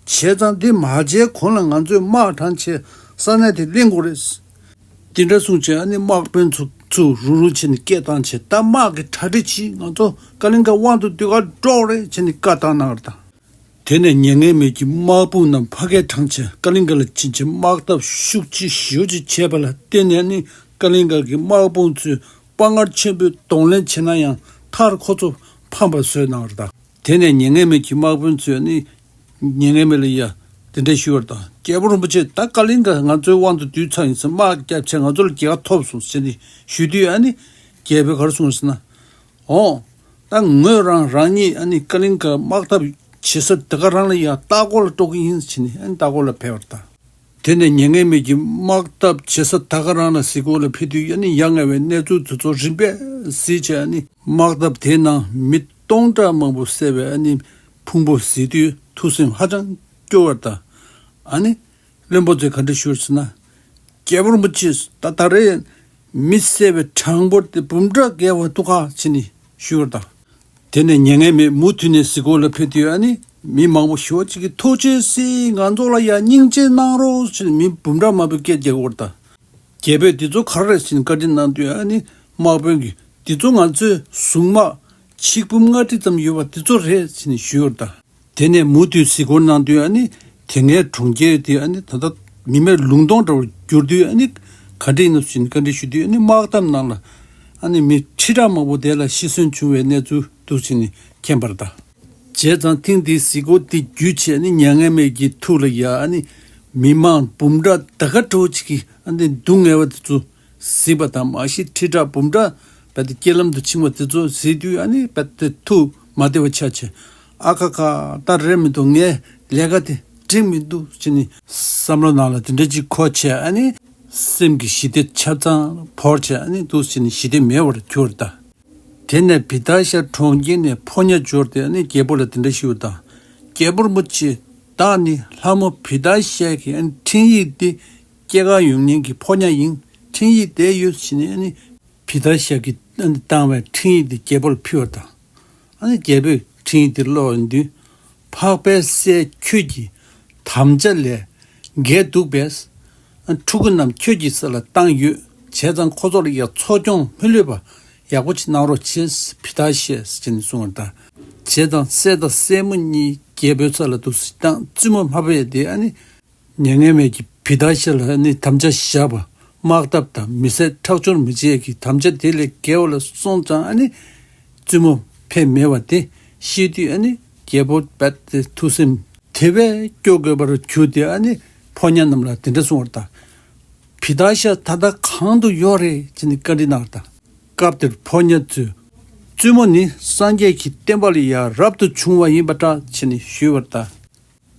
ཙང་འདི་མ་བྱས་གོང་ལ་ང་ཚོས་དམག་དྲངས་བྱས་ས་གནས་དེ་ལེན་དགོས་རེད། དེ་འདྲ་གསུངས་བྱས་ཨ་ནི་དམག་དཔོན་ཚོ་ཚུར་རུག་རུག་བྱས་ནས་སྐད་བཏང་བྱས། ད་དམག་གི་གྲ་སྒྲིག་བྱེད། ང་ཚོ་ཀ་ལིང་ག་དབང་དུ་བསྡུ་ག་འགྲོ་རེད་བྱས་ནས་བཀའ་བཏང་གནང་བ་རེད་ད། དེ་ནས་མྱ་ངན་མེད་ཀྱིས་དམག་དཔུང་རྣམས་ཕ་གིར་དྲངས་བྱས་ཀ་ལིང་ག་ལ་ཕྱིན་བྱས་དམག་འཐབ་ཤུགས་ཆེ་ཞེ་པོ་ཅིག་བྱས་པ་ལ་བརྟེན་ནས་ནི་ཀ་ལིང་ག་གི་དམག་དཔུང་ཚོས་དཔའ་ངར་ཆེན་པོས་གདོང་ལེན་བྱས་ན་ཡང་མཐར་ཁོ་ཚོ་ཕམ་པ་བཟོས་གནང་བ་རེད་ད། དེ་ནས་མྱ་ངན་མེད་ཀྱི་དམག་དཔོན་ཚོས་ནི་མྱ་ངན་མེད་ལ་ཡ་དེ་འདྲ་ཞུས་པ་རེད་ད། རྒྱལ་པོ་རིན་པོ་ཆེ། ད་ཀ་ལིང་ག་ང་ཚོའི་དབང་དུ་བསྡུས་ཚར་ཡིན་ཟེར། དམག་རྒྱབ་བྱས་ང་ཚོ་ལ་རྒྱལ་ཁ་ཐོབ་སོང་ཟེར་ནས་ཞུས་དུས། ཨ་ནི་རྒྱལ་པོས་ག་རེ་གསུངས་ཟེར་ན། འོ། ད་ངོས་རང་རང་ཉིད་ཨ་ནི་ཀ་ལིང་ག་དམག་འཐབ་ བྱེད་ས་དེ་ག་རང་ལ་ཡང་ལྟ་སྐོར་ལ་འགྲོ་གི་ཡིན་ཟེར་ནས་ཨ་ནི་ལྟ་སྐོར་ལ་ཕེབས་པ་རེད་ད། དེ་ནས་ཉེ་ངན་མེད་ཀྱིས་དམག་འཐབ་བྱེད་ས་དེ་ག་རང་ལ་གཟིགས་སྐོར་ལ་ཕེབས་དུས་ཨ་ནི་ཡ་ང་བའི་གནས་ཚུལ་དེ་ཚོ་རིམ་པས་གཟིགས་བྱས། ཨ་ནི་དམག་འཐབ་དེའི་ནང་མི་སྟོང་ཕྲག་མང་པོ་བསད་པའི་ཨ་ནི་ཕུང་པོ་གཟིགས་དུས་ཐུགས་སེམས་ཧ་ཅང་སྐྱོ་བ་རེད་ད། ཨ་ནི་བློན་པོ་ཚོས་ག་འདྲ་ཞུས་ཟེར་ན། རྒྱལ་པོ་རིན་པོ་ཆེ། ད་ད་རེས་མི་བསད་པའི་གྲངས་འབོར་དེ་འབུམ་ཕྲག་བརྒལ་བ་འདུག་ག་ཟེར་ནས་ཞུས་པ་རེད་ད། དེ་ནས་ཉེ་ངན་མེད་མུ་མཐུད་ནས་གཟིགས་སྐོར་ལ་ཕེབས་དུས་ཨ་ནི་མི་མང་པོ་ཞེ་པོ་ཅིག་གིས་ཐུགས་རྗེ་གཟིགས། ང་ཚོ་ལ་ཡང་སྙིང་རྗེ་གནང་རོགས་ཟེར་ནས་མི་འབུམ་ཕྲག་མང་པོས་སྐད་རྒྱག་གི་ཡོད་རེད་ད། རྒྱལ་པོས་འདི་ཚོ་ག་རེ་རེད་ཟེར་ནས་བཀའ་འདྲི་གནང་དུས་ཨ་ནི་དམག་དཔོན་གྱིས་འདི་ཚོ་ང་ཚོའི་གཟུངས་དམག་ཆིག་འབུམ་ལྔ་ཁྲི་ཙམ་ཡོད་པ་འདི་ཚོ་རེད་ཟེར་ནས་ཞུས་ཡོད་རེད་ད། དེ་ནས་མུ་མཐུད་གཟིགས་སྐོར་གནང་དུས་ཨ་ནི་དེ་སྔའི་གྲོང་ཁྱེར་དེ་ཨ་ནི་ད་ལྟ་མི་མེད་ལུང་སྟོང་འདྲ་བར་གྱུར་དུས་ཨ་ནི་ག་འདྲ་ཡིན་ནམ་ཞེས་བཀའ་འདྲི་ཞུ་དུས་ཨ་ནི་དམག་འཐབ་ནང་ལ་ཨ་ནི་མི་ཁྲི་ཕྲག་མང་པོ་དེ་ལ་ཤི་གསོན་བྱུང་བའི་གནས་ཚུལ་འདུག་ཟེར་ནས་མཁྱེན་པ་རེད་ད། བྱས་ཙང་ཐེངས་འདིའི་གཟིགས་སྐོར་འདི་བརྒྱུད་བྱས་ཨ་ནི་མྱ་ངན་མེད་ཀྱི་ཐུགས་ལ་ཡ་ཨ་ནི་མི་མང་འབུམ་ཕྲག་ད་ག་འདྲ་བོ་ཅིག་གིས་ཨ་ནི་སྡུག་བསྔལ་བ་དེ་ཚོ་གཟིགས་པ་དང་མ་གཞི་ཁྲི་ཕྲག་འབུམ་ཕྲག་རྦད་དེ་རྐྱེན་ལམ་དུ་ཕྱིན་པ་དེ་ཚོ་གཟིགས་དུས་ཨ་ནི་རྦད་དེ་ཐུགས་མ་བདེ་བ་ཆགས་བྱས། ཨ་ཁ་ཁ། ད་རེད་མི་འདུག་ངའི་ལས་ཀ་དེ་འགྲིག་མི་འདུག་ཅེས་ནི་བསམ་བློ་ནང་ལ་དེ་འདྲ་ཅིག་འཁོར་བྱས་ཨ་ནི་སེམས་ཀྱི་ཞི་བདེ་ཆ་ཚང་བོར་བྱས་ཨ་ནི་འདུག་ཅེས་ནི་ཞི་བདེ་མེད་པར་གྱུར་ད། དེ་ནས་བི་ཏ་ཤ་གྲོང་ཁྱེར་ནས་ཕོ་ཉ་འབྱོར་ཏེ་ཨ་ནི་རྒྱལ་པོ་ལ་དེ་འདྲ་ཞུས་པ་དང་། རྒྱལ་པོ་རིན་པོ་ཆེ། བདག་ནི་ལྷ་མོ་བི་ཏ་ཤ་གི་ཨ་ནི་འཕྲིན་ཡིག་འདི་སྐྱེལ་གར་ཡོང་མཁན་གྱི་ཕོ་ཉ་ཡིན། འཕྲིན་ཡིག་དེ་ཡོད་ཟེར་ནས་ཨ་ནི་བི་ཏ་ཤ་གིས་ཨ་ནི་བཏང་བའི་འཕྲིན་ཡིག་དེ་རྒྱལ་པོར་ཕུལ་བ་དང་། ཨ་ནི་རྒྱལ་པོས་འཕྲིན་ཡིག་དེ་ཀློག་ཡོང་དུས། འཕགས་པའི་སྲས་ཁྱོད་ཀྱི་དམ་བཅའ་ལས་འགལ་འདུག་པས། ཕྲུ་གུ་རྣམས་ཁྱོད་ཀྱི་ས་ལ་བཏང་ཡོད། བྱས་ཙང་ཁོ་ཚོ་ལ་ཡང་འཚོ་སྐྱོང་མི་ལུས་པ་ཡག་པོ་ཅིག་གནང་རོགས་བྱེད། བི་ཏ་ཤ་ཟེར་ནས་གསུངས་པ་དང་། བྱས་ཙང་སྲས་དང་སྲས་མོ་གཉིས་རྒྱལ་པོའི་ས་ལ་འདུག་སེ་བཏང་། བཙུན་མོ་མ་ཕེབས་དེ་ཨ་ནི། མྱ་ངན་མེད་ཀྱིས་བི་ཏ་ཤ་ལ་ནི་དམ་བཅའ་བཞག་པ། དམག་འཐབ་དང་མི་བསད་ཁྲག་སྦྱོར་མི་བྱེད་ཀྱི་དམ་བཅའ་དེ་ལས་འགལ་བ་ལ་སོང་ཙང་ཨ་ནི་བཙུན་མོ་ཕེབས་མེད་པ་དེ་ཤེས་དུས་ཨ་ནི་རྒྱལ་པོ་རྦད་དེ་ཐུགས་སེམས་དེ་བས་སྐྱོ་དགོས་པར་གྱུར་ཏེ་ཨ་ནི་ཕོ་ཉ་རྣམས་ལ་དེ་འདྲ་གསུངས་པ་དང་། བི་ཏ་ཤ་ད་ལྟ་གང་དུ་ཡོད་རེད་ཅེས་ནི་བཀའ་འདྲི་གནང་བ་དང་། སྐབས་དེར་ཕོ་ཉ་ཚོས་བཙུན་མོ་ནི་སངས་རྒྱས་ཀྱི་བསྟན་པ་ལ་ཡང་རབ་ཏུ་བྱུང་བ་ཡིན་པ་འདྲ་ཅེས་ནི་ཞུས་པ་དང་།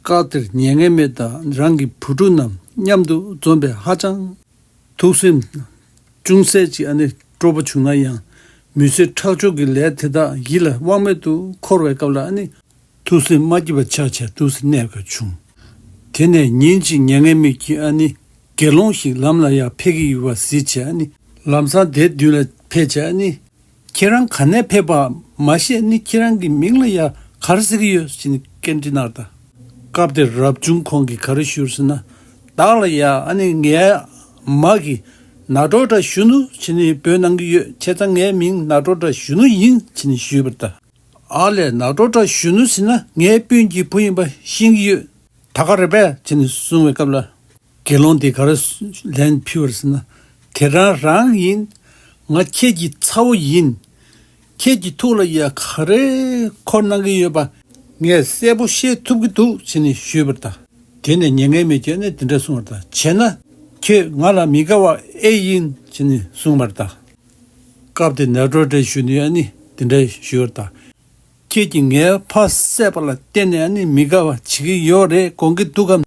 སྐབས་དེར་མྱ་ངན་མེད་དང་རང་གི་བུ་ཕྲུག་རྣམས་མཉམ་དུ་འཛོམས་པས་ཧ་ཅང་ཐུགས་སེམས་ཅུང་ཟད་ཅིག་ཨ་ནི་སྤྲོ་པོ་བྱུང་ན་ཡང་མི་བཟོད་ཁྲག་སྦྱོར་གྱི་ལས་དེ་དག་ཡིད་ལ་དབང་མེད་དུ་འཁོར་བའི་སྐབས་ལ་ཨ་ནི་ཐུགས་སེམས་མ་སྐྱིད་པ་ཆགས་བྱས་འདུག་སེ་གནས་དགོས་བྱུང་། དེ་ནས་ཉིན་གཅིག་མྱ་ངན་མེད་ཀྱིས་ཨ་ནི་དགེ་སློང་ཞིག་ལམ་ལ་ཡང་ཕེབས་ཀྱི་ཡོད་པ་གཟིགས་བྱས་ཨ་ནི་ལམ་སང་དེའི་མདུན་ལ་ཕེབས་བྱས་ཨ་ནི། ཁྱེད་རང་ག་ནས་ཕེབས་པ་མ་ཤེས་ནི། ཁྱེད་རང་གི་མིང་ལ་ཡ་ག་རེ་ཟེར་གྱི་ཡོད་ཟེར་ནས་སྐད་འདྲི་གནང་དང་། སྐབས་དེར་རབ་བྱུང་ཁོང་གིས་ག་རེ་ཞུས་ཟེར་ན། བདག་ལ་ཡ་ཨ་ནི་ངའི་མ་གི་ན་ཏྲོ་ཏྲ་གཞོན་ནུ་ཟེར་ནས་འབོད་གནང་གི་ཡོད། བྱས་ཙང་ངའི་མིང་ན་ཏྲོ་ཏྲ་གཞོན་ནུ་ཡིན་ཟེར་ནས་ཞུས་པར་ད། ཨ་ལས། ན་ཏྲོ་ཏྲ་གཞོན་ནུ་ཟེར་ན་ངའི་སྤུན་གྱི་བུ་ཡིན་པ་ཤེས་ཀྱི་ཡོད། ད་ག་རེད་པས་ཟེར་ནས་གསུངས་པའི་སྐབས་ལ། དགེ་སློང་དེ་ག་རེ་ལན་ཕུལ་བ་ཟེར་ན། དེ་རང་རང་ཡིན། ང་ཁྱེད་ཀྱི་ཚ་བོ་ཡིན། ཁྱེད་ཀྱི་ཐུགས་ལ་ཡ་ག་རེ་འཁོར་གནང་གི་ཡོད་པ་ངས་གསལ་པོ་ཤེས་ཐུབ་ཀྱི་འདུག་ཟེར་ནས་ཞུས་པར་ད། དེ་ནས་མྱ་ངན་མེད་ཀྱིས་ནི་དེ་འདྲ་གསུངས་པར་ད། བྱས་ན་ཁྱོད་ང་ལ་མི་དགའ་བ་ཨེ་ཡིན་ཟེར་ནས་གསུངས་པར་ད། སྐབས་དེ་ན་ཏྲོ་ཏྲའི་གཞོན་ནུས་ནི་དེ་འདྲ་ཞུས་པར་ད། ཁྱེད་ཀྱིས་ངའི་ཕ་བསད་པ་ལ་བརྟེན་ནས་ནི་མི་དགའ་བ་བྱེད་ཀྱི་ཡོད་རེད་དགོངས་ཀྱི་འདུག་གམ།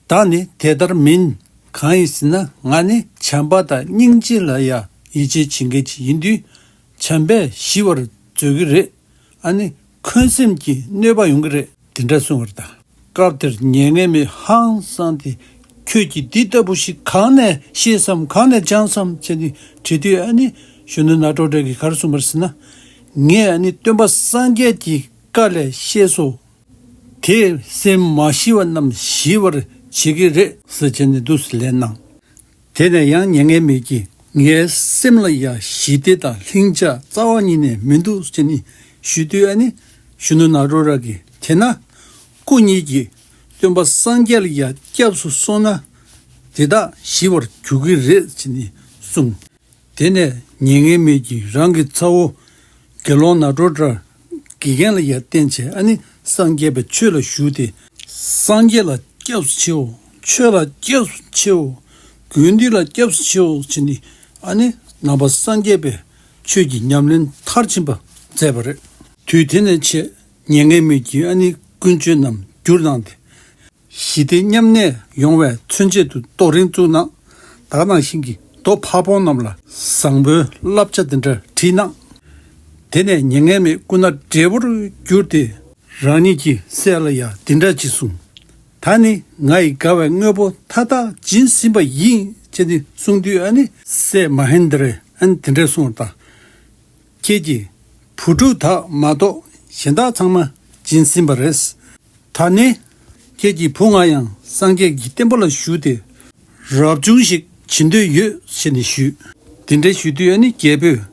བདག་ནི་དེ་ལྟར་མིན། གང་ཡིན་ཟེར་ན་ང་ནི་བྱམས་པ་དང་སྙིང་རྗེ་ལ་ཡང་ཡིད་ཆེས་བྱེད་མཁན་ཅིག་ཡིན་དུས། བྱམས་པས་ཞི་བར་མཛོད་ཀྱི་རེད། ཨ་ནི་འཁོན་སེམས་ཀྱིས་གནོད་པ་ཡོང་གི་རེད། དེ་འདྲ་གསུངས་པར་ད། སྐབས་དེར་མྱ་ངན་མེད་ཧང་སངས་ཏེ། ཁྱོད་ཀྱིས་འདི་ལྟ་བུ་ཞིག་གང་ནས་ཤེས་སམ་གང་ནས་སྦྱངས་སམ་ཟེར་ནས་དྲིས་དུས་ཨ་ནི་གཞོན་ནུ་ན་ཏྲོ་ཏྲ་གིས་ག་རེ་གསུངས་པ་རེད་ཟེར་ན། ངས་ཨ་ནི་སྟོན་པ་སངས་རྒྱས་ཀྱི་བཀའ་ལས་ཤེས་སོ། དེས་སེམས་མ་ཞི་བ་རྣམས་ཞི་བར་བྱེད་ཀྱི་རེད་ཟེར་བྱས་ནས་འདུག་སེ་ལན་གནང་། དེ་ནས་ཡང་མྱ་ངན་མེད་ཀྱིས་ངའི་སེམས་ལ་ཡང་ཞི་བདེ་དང་ལྷིང་འཇགས་རྩ་བ་ཉིད་ནས་མི་འདུག་ཟེར་ནས་ཞུས་དུས་ཨ་ནི་གཞོན་ནུ་ན་རོ་ར་གིས་དེས་ན་སྐུ་ཉིད་ཀྱིས་སྟོན་པ་སངས་རྒྱས་ལ་ཡང་སྐྱབས་སུ་སོང་ན་དེ་དག་ཞི་བར་འགྱུར་གྱི་རེད་ཟེར་ནས་གསུངས། དེ་ནས་མྱ་ངན་མེད་ཀྱིས་རང་གི་ཚ་བོ་དགེ་སློང་ན་རོ་ཏྲ་དགེ་རྒན་ལ་ཡར་བསྟེན་བྱས་ཨ་ནི་སངས་རྒྱས་པའི་ཆོས་ལ་ཞུགས་ཏེ། སངས་རྒྱས་ལ་སྐྱབས་སུ་མཆིའོ། ཆོས་ལ་སྐྱབས་སུ་མཆིའོ། དགེ་འདུན་ལ་སྐྱབས་སུ་མཆིའོ་ཟེར་ནས་ཨ་ནི་ནང་པ་སངས་རྒྱས་པའི་ཆོས་ཀྱི་ཉམས་ལེན་མཐར་ཕྱིན་པ་མཛད་པ་རེད། དུས་དེ་ནས་བྱས་མྱ་ངན་མེད་ཀྱིས་ཨ་ནི་ ཀུན་སྤྱོད་རྣམས་བསྒྱུར་གནང་སྟེ། ཞི་བདེ་མཉམ་གནས་ཡོང་བའི་མཚོན་ཆེད་དུ་རྡོ་རིང་བཙུགས་གནང་། ད་ག་ནང་བཞིན་གྱི་རྡོ་ཕ་བོང་རྣམས་ལ་བཟང་པོའི་བསླབ་བྱ་དེ་འདྲ་བྲིས་གནང་། དེ་ནས་མྱ་ངན་མེད་སྐུ་ན་བགྲེས་པོར་གྱུར་ཏེ། རང་ཉིད་ཀྱི་སྲས་ལ་ཡང་འདི་འདྲ་ཅིག་གསུངས། ད་ནི་ང་ཡི་དགའ་བའི་དངོས་པོ་མཐའ་དག་སྦྱིན་ཟིན་པ་ཡིན། ཅེས་ནི་གསུངས་དུས་ཨ་ནི་སྲས་མ་ཧེན་དྲས་ཨ་ནི་དེ་འདྲ་གསུངས་པར་གདའ། ཁྱེད་ཀྱི་བུ་ཕྲུག་དག་མ་གཏོགས་གཞན་དག་ཚང་མ་སྦྱིན་ཟིན་པ་རེད། ད་ནི་ཁྱེད་ཀྱི་བུ་ང་ཡང་སངས་རྒྱས་ཀྱི་བསྟན་པ་ལ་ཞུགས་ཏེ་རབ་བྱུང་ཞིག་བྱེད་འདོད་ཡོད་ཅེས་ནི་ཞུས། དེ་འདྲ་ཞུས་དུས་ཨ་ནི་རྒྱལ་པོས།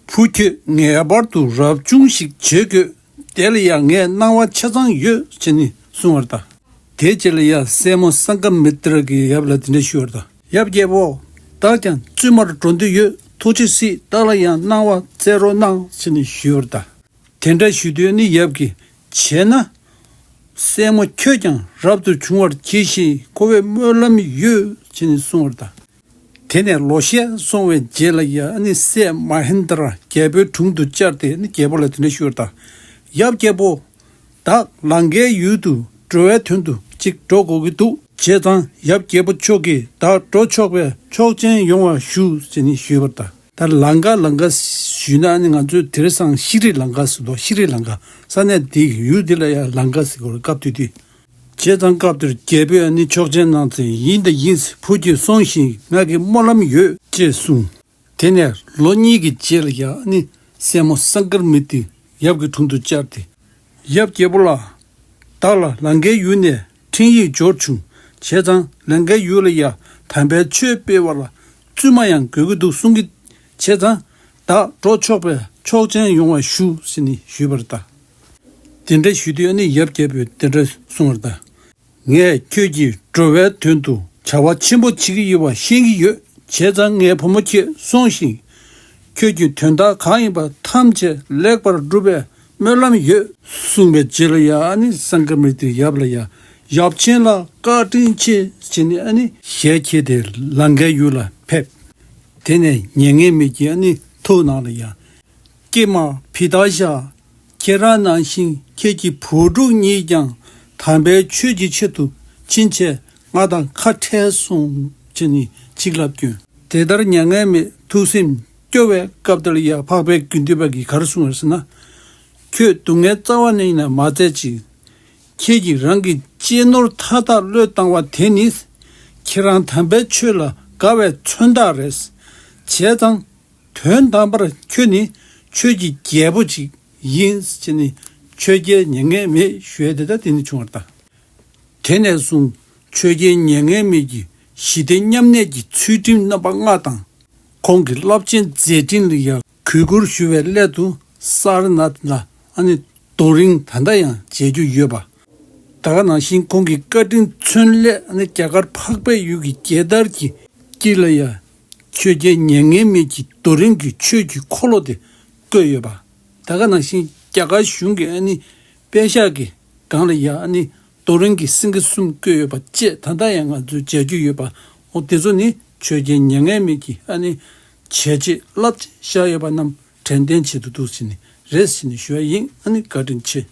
བུ་ཁྱོད་ངེས་པར་དུ་རབ་བྱུང་ཞིག་བྱེད་དགོས། དེ་ལ་ཡང་ངས་གནང་བ་ཆ་ཚང་ཡོད་ཅེས་ནི་གསུངས་པར་གདའ། དེའི་རྗེས་ལ་ཡང་སྲས་མོ་སངྒ་མི་ཏྲ་གིས་ཡབ་ལ་འདི་འདྲ་ཞུས་པར་གདའ། ཡབ་རྒྱལ་པོ། བདག་ཀྱང་བཙུན་མར་འགྲོ་འདོད་ཡོད། ཐུགས་རྗེས་གཟིགས། བདག་ལ་ཡང་གནང་བ་སྩལ་རོགས་གནང་ཅེས་ནི་ཞུས་པར་གདའ། དེ་འདྲ་ཞུས་དུས་ནི་ཡབ་ཀྱིས་བྱས་ན། སྲས་མོ་ཁྱོད་ཀྱང་རབ་ཏུ་བྱུང་བར་གྱིས་ཤིག་ཁོ་བོས་སྨོན་ལམ་ཡོད་ཅེས་ནི་གསུངས་པར་གདའ། དེ་ནས་ལོ་ཤས་སོང་བའི་རྗེས་ལ་ཡང་ནི་སྲས་མ་ཧེན་དྲ་རྒྱལ་པོའི་དྲུང་དུ་བཅར་ཏེ་ནི་རྒྱལ་པོ་ལ་དེ་འདྲ་ཞུས་པར་གདའ། ཡབ་རྒྱལ་པོ། བདག་ལང་ཀའི་ཡུལ་དུ་འགྲོ་བའི་དོན་དུ་ཅིག་འགྲོ་དགོས་ཀྱི་འདུག་བྱས་ཙང་ཡབ་རྒྱལ་པོ་མཆོག་གིས་བདག་འགྲོ་ཆོག་པའི་ཆོག་མཆན་ཡོང་བ་ཞུ་ཅེས་ནི་ཞུས་པར་གདའ། ད་ལང་ཀ་ལང་ཀ་ཞུས་ན་ནི་ང་ཚོས་དེང་སང་ཤྲི་ལང་ཀ་ཟེར་འདུག་ཤྲི་ལང་ཀ་ས་གནས་འདི་ཡུལ་འདི་ལ་ཡང་ལང་ཀ་ཟེར་གོ་སྐབས་དེ་དུས། བྱས་ཙང་སྐབས་དེར་རྒྱལ་པོས་ནི་ཆོག་མཆན་གནང་ཚེ་ཡིན་ད་ཡིན། བུ་ཁྱོད་སོང་ཞིག་ང་གི་སྨོན་ལམ་ཡོད་ཅེས་གསུངས། དེ་ནས་ལོ་གཉིས་ཀྱི་རྗེས་ལ་ཡང་ནི་སྲས་མོ་སངྒ་མི་ཏྲ་ཡབ་ཀྱི་དྲུང་དུ་བཅར་ཏེ། ཡབ་རྒྱལ་པོ་ལགས། བདག་ལ་ལང་ཀའི་ཡུལ་ནས་འཕྲིན་ཡིག་འབྱོར་བྱུང་། བྱས་ཙང་ལང་ཀའི་ཡུལ་ལ་ཡང་དམ་པའི་ཆོས་སྤེལ་བ་ལ་བཙུན་མ་ཡང་དགོས་ཀྱི་འདུག་གསུང་གི། བྱས་ཙང་བདག་འགྲོ་ཆོག་པའི་ཆོག་མཆན་ཡོང་བ་ཞུ་ཟེར་ནི་ཞུས་པར་གདའ། དེ་འདྲ་ཞུས་དུས་ནི་ཡབ་རྒྱལ་པོས་དེ་འདྲ་གསུངས་པར་གདའ། ངས་ཁྱོད་ཀྱི་འགྲོ་བའི་དོན་དུ་བྱ་བ་ཆེན་པོ་བྱེད་ཀྱི་ཡོད་པ་ཤེས་ཀྱི་ཡོད། བྱས་ཙང་ངའི་བུ་མོ་ཁྱེད་སོང་ཞིག་ཁྱོད་ཀྱི་དོན་དག་གང་ཡིན་པ་ཐམས་ཅད་ལེགས་པར་འགྲུབ་པའི་སྨོན་ལམ་ཡོད། གསུངས་པའི་རྗེས་ལ་ཡང་ཨ་ནི་སངྒ་མི་ཏྲས་ཡབ་ལ་ཡང་ཡབ་ཆེན་ལགས་བཀའ་དྲིན་ཆེ་ཟེར་ནས་ཨ་ནི་ཞལ་གྱེས་ཏེ་ལང་ཀའི་ཡུལ་ལ་ཕེབས། དེ་ནས་མྱ་ངན་མེད་ཀྱིས་ཨ་ནི་ཐུགས་ནང་ལ་ཡང་། ཀྱེ་མ་བི་ཏཱ་ཤ། ཁྱེད་རང་ནང་བཞིན་ཁྱེད་ཀྱི་བུ་ཕྲུག་གཉིས་ཀྱང་དམ་པའི་ཆོས་ཀྱི་ཆེད་དུ་ཕྱིན་ཆད་ང་དང་ཁ་བྲལ་སོང་ཅེས་ནི་ཅིག་ལབ་སྐྱོན། དེ་ལྟར་མྱ་ངན་མེད་ཐུགས་སེམས་སྐྱོ་བའི་སྐབས་དེ་ལ་ཡང་འཕགས་པའི་དགེ་འདུན་པ་གིས་ག་རེ་གསུངས་པ་རེད་ཟེར་ན། ཁྱོད་སྡུག་བསྔལ་རྩ་བ་ནས་ཡིན་ན་མ་བཙལ་ཅིག་ཁྱེད་ཀྱིས་རང་གི་གཅེས་ནོར་མཐའ་དག་བློས་བཏང་བ་དེ་ནི། ཁྱེད་རང་དམ་པའི་ཆོས་ལ་དགའ་བའི་མཚོན་རྟགས་རེད། བྱས་ཙང་། དོན་དམ་པར་ཁྱོད་ནི་ཆོས་ཀྱི་རྒྱལ་པོ་ཅིག་ཡིན་ཅེས་ནི་ཆོས་རྒྱལ་མྱ་ངན་མེད་ཞུས་ཏེ་ད་དེ་ནི་བྱུང་བར་གདའ། དེ་ནས་བཟུང་ཆོས་རྒྱལ་མྱ་ངན་མེད་ཀྱིས་ཞི་བདེ་མཉམ་གནས་ཀྱི་ཚུལ་ཁྲིམས་རྣམ་པ་ལྔ་དང་། ཁོང་གི་རླབས་ཆེན་མཛད་འཕྲིན་ལ་ཡང་གུས་བཀུར་ཞུ་བའི་སླད་དུ་སཱ་ར་ནཱཐ་ལ་ཨ་ནི་རྡོ་རིང་ད་ལྟ་ཡང་མཇལ་རྒྱུ་ཡོད་པ། ད་ག་ནང་བཞིན་ཁོང་གི་བཀའ་དྲིན་མཚོན་སླད་ཨ་ནི་རྒྱ་གར་འཕགས་པའི་ཡུལ་གྱི་རྒྱལ་དར་གྱི་དཀྱིལ་ལ་ཡང་ཆོས་རྒྱལ་མྱ་ངན་མེད་ཀྱི་རྡོ་རིང་གི་ཆོས་ཀྱི་འཁོར་ལོ་དེ་བཀོད་ཡོད་པ། ད་ག་ནང་བཞིན་རྒྱ་གར་གཞུང་གི་ཨ་ནི་པད་ཤག་གི་སྒང་ལ་ཡང་ཨ་ནི་རྡོ་རིང་གི་སེང་གེ་གསུམ་བཀོད་ཡོད་པ་བཅས་ད་ལྟ་ཡང་ང་ཚོས་མཇལ་རྒྱུ་ཡོད་པ། འོ་དེ་ཚོ་ནི་ཆོས་རྒྱལ་མྱ་ངན་མེད་ཀྱི་ཨ་ནི་བྱས་རྗེས་རླབས་ཆེན་བཞག་ཡོད་པ་རྣམས་དྲན་རྟེན་བྱེད་དུ་འདུག་ཟེར་ནི་རེད་ཟེར་ནི་ཞུ་བ་ཡིན། ཨ་ནི་བཀའ་དྲིན་ཆེ།